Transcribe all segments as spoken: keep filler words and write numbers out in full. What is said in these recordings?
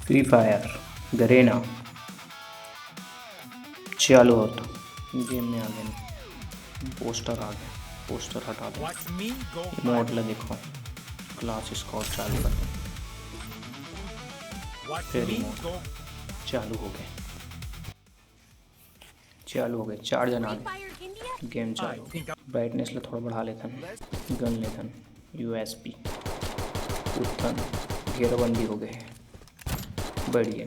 Free fire Garena चालू होत। Game में आ गए, पोस्टर आ गए, पोस्टर हटा दे। इमोट ला देखो, क्लास स्क्वाड चालू कर दे। फिर इमोट चालू हो गए, चालू हो गए, चार जना आ गए। गेम चालू। ब्राइटनेस ला थोड़ा बढ़ा लेथन, गन लेथन, यूएसपी उठन, घेराबंदी हो गए है। बढ़िया,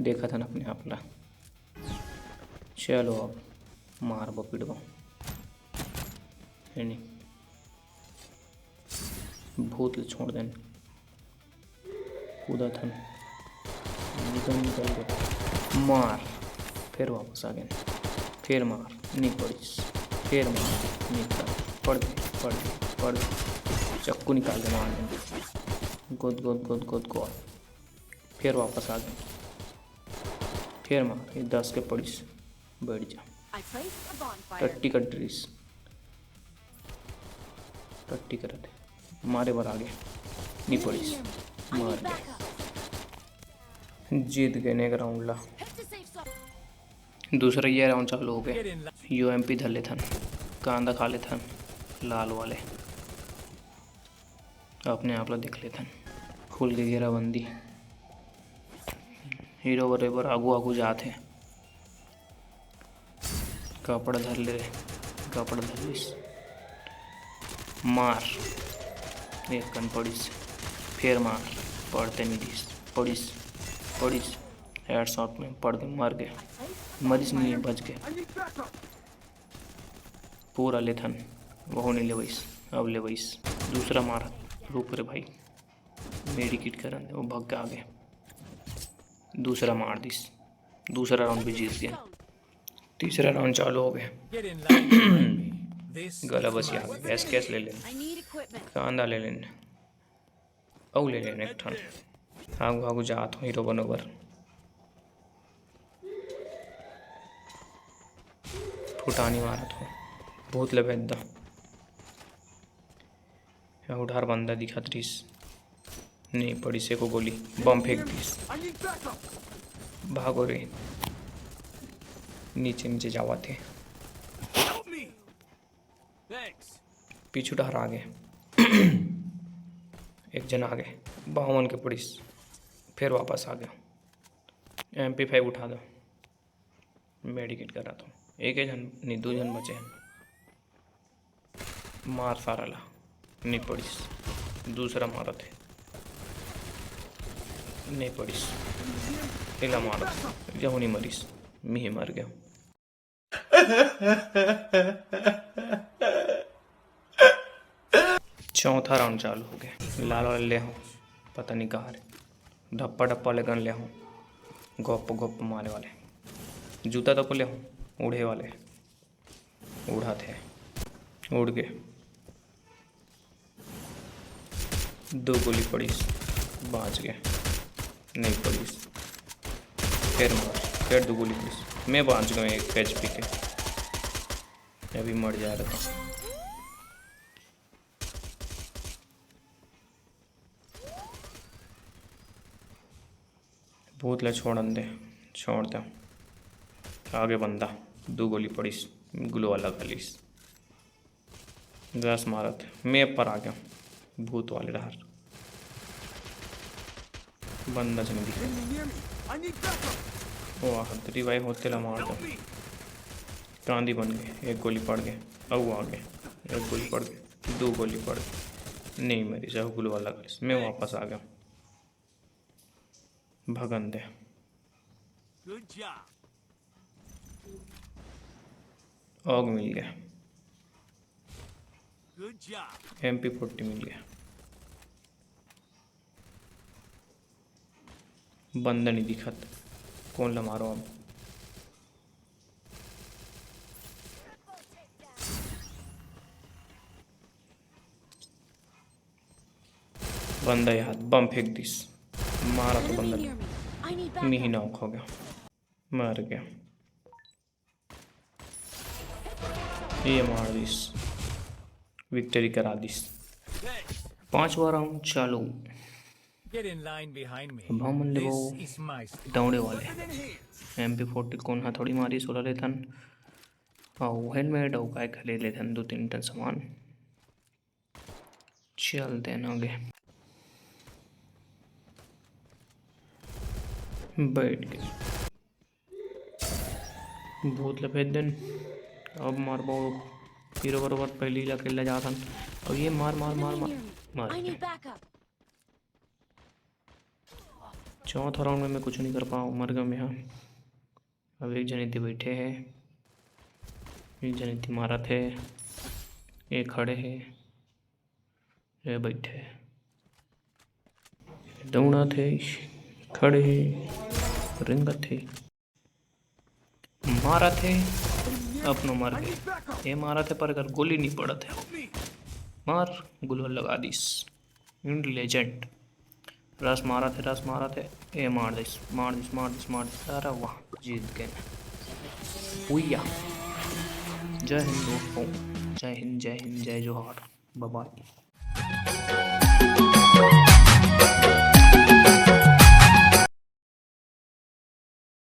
देखत हन अपने आप ला। चलो अब मारबो पिटबो, है नी? भूत ले छोड़ देन, कूदत हन, निकल निकल के मार, फिर वापस आ गए, फिर मार, नहीं पड़िस, फिर मार, नहीं पड़, पड़ गए, पड़ गए, पड़ गए, चक्कू निकाल के मार देन, गोद गोद गोद गोद गोद, फिर वापस आ गए, फिर मार, ये दस के पड़िस, बैठ जा। टट्टी कट रहीस, टट्टी करत हे, मारे बर आ गए, नहीं पड़िस, मार गए, जीत गए एक राउंड ला। दूसरा ये राउंड चालू हो गए, यूएमपी धर लेथन, कांदा खा लेथन, लाल वाले। अपने आप ला देख लेथन। खुल के घेराबंदी। हीरो बरोबर आगू आगू जात हे। कपड़ा धर ले रे, कपड़ा धर लिस। मार, एक कन पड़िस, फेर मार, पड़ते नहीं दिस, पड़िस, पड़िस, हेडशॉट में पड़ के मर गए। मरिस नहीं, बच गए। पूरा लेथन, वहू नहीं लेवइस, अब लेवइस। दूसरा मारत, रुक रे भाई, मेडिकिट करन दे, वो भग के आगे। दूसरा मार दिस, दूसरा राउंड भी जीत गए। तीसरा राउंड चालू हो गए। गला बसिया, गैस गैस ले लेन, कांदा ले लेन, अउ ले लेन एक ठन। आगू आगू जात हो हीरो बरोबर। फुटानी मारत हो, भूत ले भेद दा। या उधार बंदा दिखत रहिस, नहीं पड़िस एको गोली, बम फेंक दिस। भागो रे, नीचे नीचे जावत हे। पीछू डहर आ गए। एक जन आ गए, बावन के पड़िस, फिर वापस आ गया। एम पी फाइव उठा दो, मेडिकेट करा दो। एक ही जन नहीं, दो जन बचे हैं। मार सारा ला, नहीं पड़िस। दूसरा मारत है, नहीं पड़िस। एला मारत, यहू नहीं मरिस, मिही मर गया। चौथा राउंड चालू हो गया। लाल वाले ले हो, पता नहीं कहाँ रे। ढप्पा ढप्पा ले गन ले हो, गोप गोप मारे वाले। जूता तो को ले हो, उड़े वाले। उड़ात हे, उड़ के दो गोली पड़िस, बाँच गए, नहीं पड़िस। फिर मार, फिर दो गोली पड़िस, मैं बाँच गया एक एच पी के, अभी मर जा रहा था। भूत ला छोड़न दे, छोड़ दे। आगे बंदा, दो गोली पड़िस, ग्लो वाला घलिस। दस मारत, मैं पर आ गया, भूत वाले डहर। बंदा झन दिखे। वाह, रिवाइव होते ला मार दो। कांदी बन गए, एक गोली पड़ गए, अउ आ गए, एक गोली पड़ गए, दो गोली पड़ गए, नहीं मरिस, अउ ग्लो वाला घलिस। मैं वापस आ गया। भगन दे। Good job. ऑग मिल गया। Good job. एम पी फोर्टी मिल गया। बंदा नहीं दिखत, कौन ला मारो अब? बंदा यार बम फेंक दिस, मारा तो बंदा नहीं। मिही नॉक हो गया, मर गया। ये मार दिस, विक्ट्री करा दिस। पांचवा राउंड चालू। अब हमन लेबो दौड़े वाले। एम पी फोर्टी कोन ह थोड़ी मारी, सोला लेथन। अउ हेलमेट अउ काय का ले लेथन दू तीन ठन सामान। चलते हैं आगे। बैठ गए। भूत ल भेज देन। अब मारबो। हीरो बरोबर पहली ला किल ला जाथन। अब ये मार, मार, मार, मार। मार। चौथा राउंड में मैं कुछ नहीं कर पाऊँ, मर गया मैं। हाँ, अब एक जने इत्ती बैठे हे, एक जने इत्ती मारत हे, ये खड़े हे, ये बैठे हे, दौड़त हे, खड़े हे, रेंगत हे, मारत हे, अपनो मर गे। ये मारत हे पर एकर गोली नहीं पड़त हे। मार, गुलवल लगा दिस। Legend। रस मारत हे, रस मारत हे। ए मार दिस, मार दिस, मार दिस, मार दिस। अरे वाह, जीत गए। हुइया। जय हिंद दोस्तों, जय हिंद, जय हिंद, जय जोहार। Bye bye।